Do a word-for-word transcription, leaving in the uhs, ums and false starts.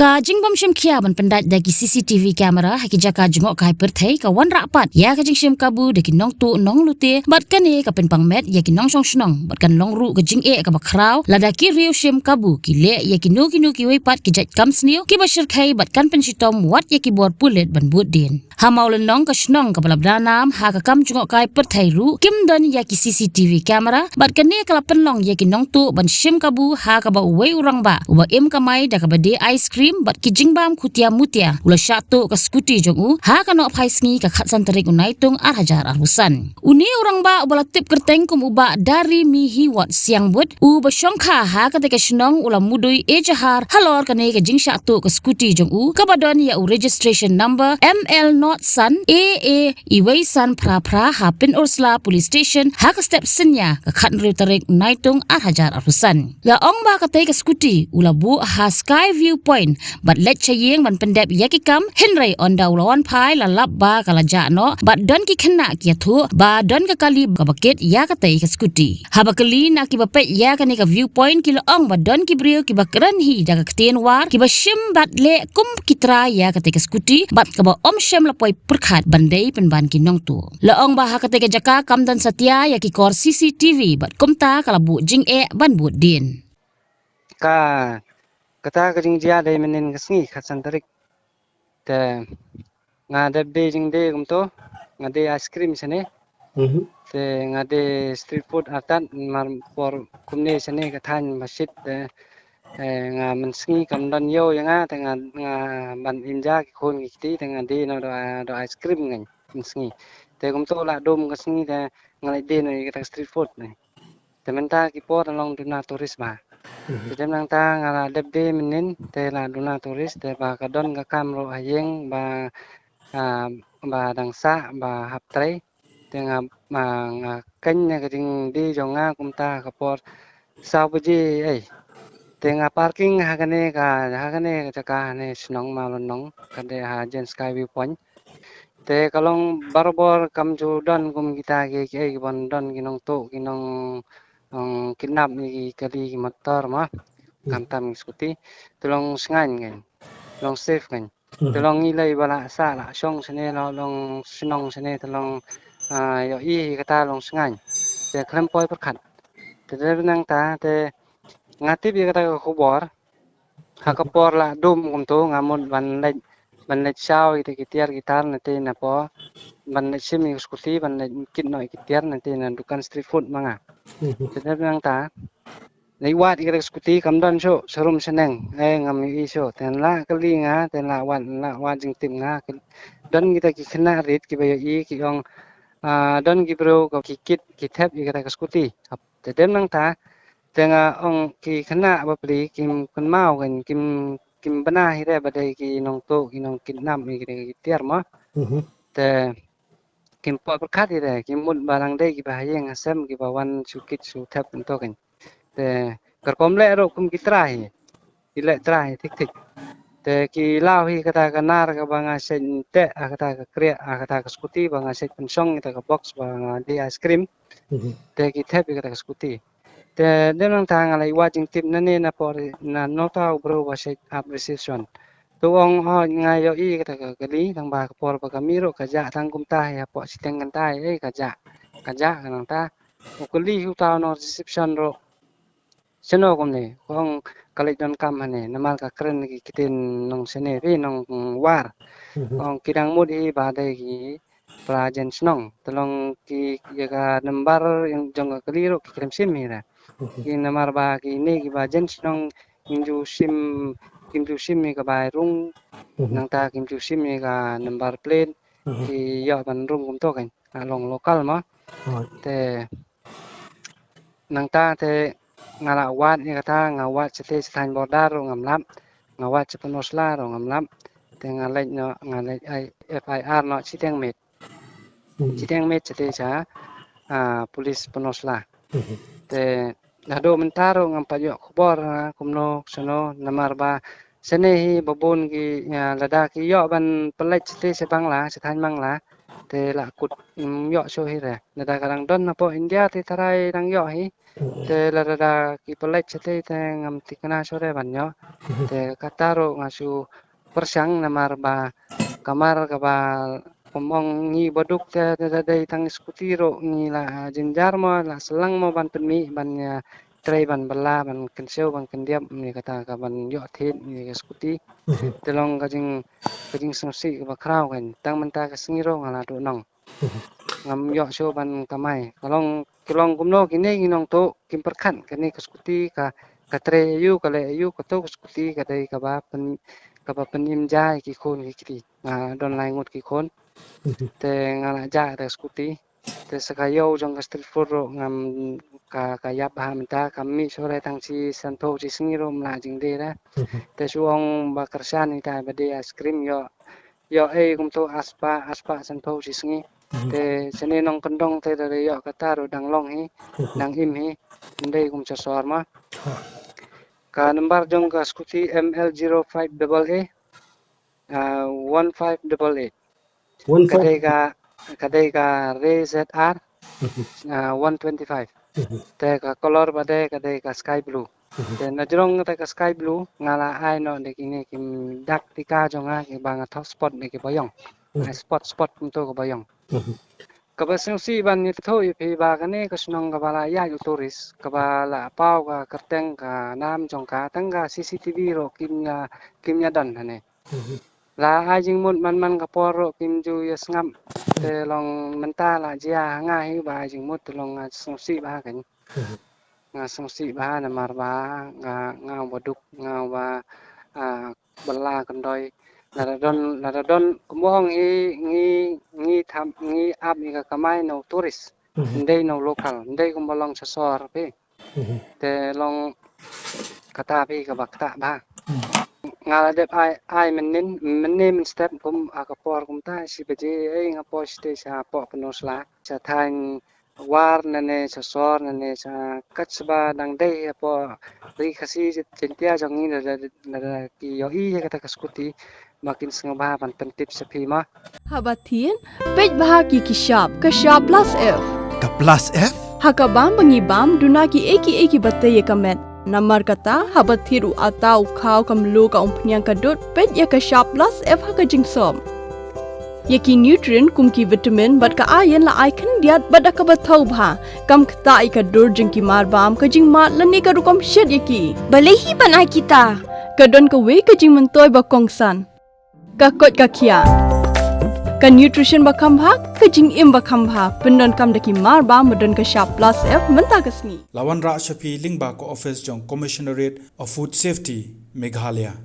Ka jingbym shim khia ban pyndait da ki C C T V camera ha ki jaka jngohkai pyrthei ka wanrah pat ïa ka jingshim kabu da ki nongtuh nonglute, bad kane ka pynpang met ïa ki nongshong shnong bad kan long ruh ka jingeh kaba khraw lada ki riew shim kabu ki leh ïa kino kino kiwei pat ki jait kam sniew kiba shyrkhei bad kan pynshitom wat ïa ki bor pulit ban bud dien. Ha Mawlynnong, ka shnong kaba la bynta nam ha ka kam jngohkai pyrthei ruh, kim don ïa ki C C T V camera, bad kane ka la pynlong ïa ki nongtuh ban shim kabu ha kaba uwei u rangbah uba im kamai da kaba die ice cream bad ki jingbam khutia mutia, u la shah tuh ka scooty jong u ha ka nohphai sngi ka khatsan tarik u Naitung ar hajar arphew san. Une u rangbah uba la tip kyrteng kum u Bah Darimihiwot Siangbud, uba shongkha ha katei ka shnong, u la mudui ejahar halor kane ka jingshah tuh ka scooty jong u kaba don ïa u registration number M L not san A A iwei san phra phra ha Pynursla Police Station ha ka step synñia ka khathynriew tarik Naitung ar hajar arphew san. La ong ba katei ka scooty u la buh ha Sky View Point bad leit sha ïing ban pyndep ïa ki kam, hynrei ynda u la wan phai la lap ba ka la jah noh bad don ki khynnah ki ïathuh ba don ka kali kaba kit ïa katei ka scooty. Haba kylli na kiba peit ïa kane ka View Point, ki la ong ba don ki briew kiba kren hi da ka ktien War kiba shim bad leh kum ki trai ïa katei ka scooty bad kaba ym shym la poi pyrkhat ban dei pynban ki nongtuh. La ong ba ha katei ka jaka kam don satia ïa ki kor C C T V bad kumta ka la buh jingeh ban bud dien. Ka, kata ka jingjia dei mynnin ka sngi khatsan tarik. Te nga dep die jingdie kumto, nga die ice cream shane. Mhm. Te nga die street food artat, mar por kumne shane ka thaiñ ba shit, te, eh, nga mynsngi kam don ïew ïa nga, te nga, nga ban im ja ki khun ki kti, te nga die noh da, da ice cream ngan mynsngi. Te kumto la dum ka sngi, te nga la die noh ïa kata ka street food ne. Te mynta ki por la long duna tourist ba. Mhm. Te dep nangta nga la dep die mynnin, te la duna tourist, te ba ka don ka kam ruh ha ïing ba, ah, ba dang sah ba hap trei. Te nga, ah, nga khein na ka jingdie jong nga kumta ka por saw baje ei. Te nga parking ha kane ka, ha kane ka jaka hane shnong Mawlynnong, ka dei ha jen Sky View Point. Te ka long barabor, kam ju don kum kita ki, ki, ki ban don ki nongtuh, ki nong, nong kidnap ïa ki kali ki motor ma. Hmm. Khamtam ki scooty. Te long sngewbha kan. Long safe kan. Hmm. Te long ngi lei ba la sah la shong shane, la long shnong shane, te long, ah, ïohi kata long sngewbha. Te khlem poi pyrkhat. Te dep nangta te nga tip ïa kata ka khubor. Ha ka por la dum kumto nga mut ban leit, ban leit shaw ïa kita ki tiar ki tar, nangta na por ban leit shim ïa ka scooty, ban leit kit noh ïa ki tiar, nangta na dukan street food ma nga. Mhm. Te dep nangta leit wad ïa ka scooty, kam don shuh sharum shaneng, eh, ngam ïohi shuh. Te la kylli nga, te la wad, la wad jingtip nga, don kita ki khynnah rit kiba ïohi, ki ong, ah, don ki briew ka ki kit, ki thep ïa kata ka scooty. Te dep nangta, te nga ong ki khynnah bapli kim kynmaw kan, kim, kim bna hi re ba dei ki nongtuh, ki nongkidnap ïa kita ki tiar ma. Mhm. Te kim poi pyrkhat hi re, kim mut ba dang dei kiba ha ïing ha sem kiba wan shu kit shu thep kumto kan. Te ka rukom leh ruh kum ki trai hi. Ki leh trai hi thik thik. Te ki law hi kata ka nar kaba nga shait teh, ah, kata ka kriah, ah, kata ka scooty ba nga shait pynshong ïa kata ka box ba nga die ice cream. Mhm. Te ki thep ïa kata ka scooty. Te dep nangta nga la ïa wad jingtip nangne na por na nota u briew ba shait ap reception. Te u ong, oh, nga ïohi kata ka kali, tang ba ka por ba ka mih ruh ka jah tang kumta ïa pok shiteng kynta, eh, ka jah. Ka jah ka nangta. U kylli uta u nong reception ruh. Shano kumne, u ong ka leit donkam hane, namar ka kren ki ktien nong shane, ri nong War. Mhm. U ong ki dang mut hi ba dei ki para jen shnong, te long ki ïa ka number jong ka kali ruh ki khlem shim hi re. Mhm. Ki namar ba kine kiba jen shnong kim ju shim, kim ju shim ïa ka bai rung, mhm, nangta kim ju shim ïa ka number plate, mhm, ki ïoh ban rung kumto kan, ka long local ma. Oh. Te nangta te nga la wad ïa kata, nga wad shatei sha thaiñ border ruh ngam lap, nga wad sha Pynursla ruh ngam lap, te nga leit noh, nga leit ai F I R noh shiteng miet. Hmm. Shiteng miet shatei sha, ah, police Pynursla. Hmm. Te naduh mynta ruh ngam pat ïoh khubor, ah, kumno shano, namar ba shane hi ba bun ki, ah, lada ki ïoh ban pynleit shatei sha Bangla, sha thaiñ Bangla, Te la kut, mm, ïoh shuh hi re. Lada ka dang don hapoh India te tharai dang ïoh hi. Te lada ki pynlait shatei te ngam thikna shuh re ban ïoh. Te kata ruh nga shu pyrshang namar ba ka mar kaba kum ong ngi baduk te, te, te dei tang scooty ruh ngi la jynjar mo, la slang mo ban pynmih ban ïa trei ban bylla ban kynshew ban kyndiap, ïa kata ka ban ïoh thied ïa ka scooty. Te long ka jing, ka jingsngewsih kaba khraw kan. Tang mynta ka sngi ruh nga la duh nong. Ngam ïoh shuh ban kamai. Ka long, ka long kumno kine ngi nongtuh, kim pyrkhat kane ka scooty ka, ka trei aïu, ka leh aïu, kato ka scooty ka dei kaba pyn, kaba pynim ja ïa ki khun ki kti. Nga don lai ngut ki khun. Te nga la jah da ka scooty. Te sa ka ïew jong ka street food ruh ngam ka, ka ïap bha mynta, kam mih shuh re tang shi sanphew shi sngi ruh ym lah jingdie re. Te shu ong ba kyrshan ita ba die ice cream ïoh, ïoh ei kumto ar spah, ar spah sanphew shi sngi. Te shane nongkyndong te da ïoh kata ruh dang long hi, dang im hi, ym dei kum sha sor ma. Ka number jong ka scooty M L zero five double A, ah, one five double eight. One five. Ka dei ka, ka dei ka Ray Z R, ah, one twenty-five. Te ka color ba dei, ka dei ka sky blue. Te na jrong te ka sky blue, nga la ai noh de kine ki dak tika jong nga kiba nga thoh spot de kiba ïong. Ai spot, spot kumto kaba ïong. Kaba sngewsih ban ïathuh ïa phi ba kane ka shnong kaba la ïaid u tourist, kaba la paw ka kyrteng ka nam jong ka, tang ka C C T V ruh kim ïa, kim ïa don hangne. La ai jingmut man man ka por ruh kim ju ïa sngap. Te long mynta la jia ha nga hi ba ai jingmut, te long nga sngewsih bha kan. Nga sngewsih bha namar ba nga, nga ba duk, nga ba, ah, bylla kyndoi. Lada don, lada don kumba ong hi ngi, ngi tham, ngi ap ïa ka kamai na u tourist. Ym dei na u local, ym dei kumba long sha sor phi. Te long kata phi kaba ktah bha. Nga la dep ai, ai mynnin, mynne mynstep kum ha ka por kumta shi baje, ei nga poi shatei shapoh Pynursla. Sha thaiñ War nane sha sor nane sha kat shaba dang dei hapoh Ri Khasi Jaintia jong ngi, lada, lada ki ïohi ïa kata ka scooty ba kin sngewbha ban pyntip sha phi ma. Haba thied, peit bha ki ki shap, ka shap plus F. Ka plus F? Ha ka bam ba ngi bam, duna kiei kiei kiba tei ïa ka met. Namar kata, haba thied u atta, u khaw, ka mluh, ka umphniang, ka dud, peit ïa ka shap plus F ha ka jingsop. Ïa ki nutrient kum ki vitamin bad ka iron la ai khyndiat bad da kaba thaw bha. Kam ktah ïa ka dur jong ki mar bam, ka jingmad lane ka rukom shet ïa ki. Balei hi ban ai kita? Ka don kawei ka jingmyntoi ba kongsan. Ka koit ka khiah. Ka nutrition ba kham bha, ka jingim ba kham bha. Pyndonkam da ki mar bam ba don ka shap plus F mynta ka sngi. La wanrah sha phi lyngba ka office jong Commissionerate of Food Safety, Meghalaya.